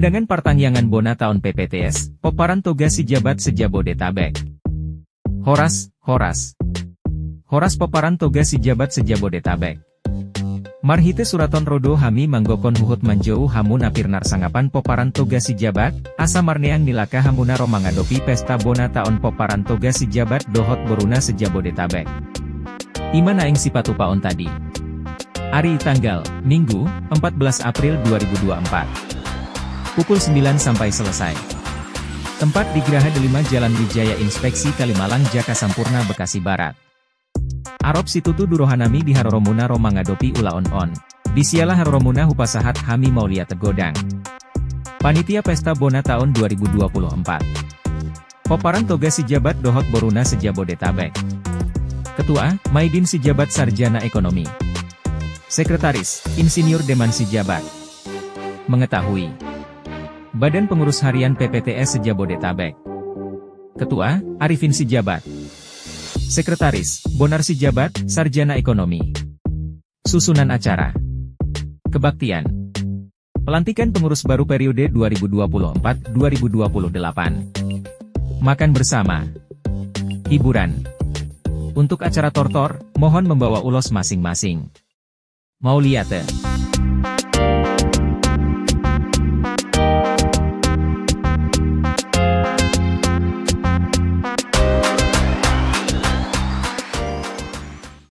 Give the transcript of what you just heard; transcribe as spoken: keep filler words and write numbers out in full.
Dengan partangiangan bona taon P P T S, Pomparan Toga Sijabat se-Jabodetabek. Horas, horas. Horas Pomparan Toga Sijabat se-Jabodetabek. Marhite suraton ro do hami manggokhon huhut manjou hamu na pinarsangapan Pomparan Toga Sijabat, asa marneang ni langka hamuna ro mangadopi pesta bona taon Pomparan Toga Sijabat dohot boruna se-Jabodetabek. I ma naeng sipatupaonta di ari tanggal Minggu, empat belas April dua ribu dua puluh empat. Pukul sembilan sampai selesai. Tempat di Graha Delima, Jalan Wijaya, Inspeksi Kalimalang, Jaka Sampurna, Bekasi Barat. Arop situtu do rohanami di haroromuna ro mangadopi ulaon on. Di siala haroromuna hupasahat hami mauliate godang. Panitia Pesta Bona Taon dua ribu dua puluh empat. Pomparan Toga Sijabat dohot boruna se-Jabodetabek. Ketua, Maidin Sijabat, sarjana ekonomi. Sekretaris, Insinyur Deman Sijabat. Mengetahui. Badan Pengurus Harian P P T S se-Jabodetabek. Ketua, Arifin Sijabat. Sekretaris, Bonar Sijabat, sarjana ekonomi. Susunan acara. Kebaktian. Pelantikan pengurus baru periode dua ribu dua puluh empat dua ribu dua puluh delapan. Makan bersama. Hiburan. Untuk acara tortor, mohon membawa ulos masing-masing. Mauliate.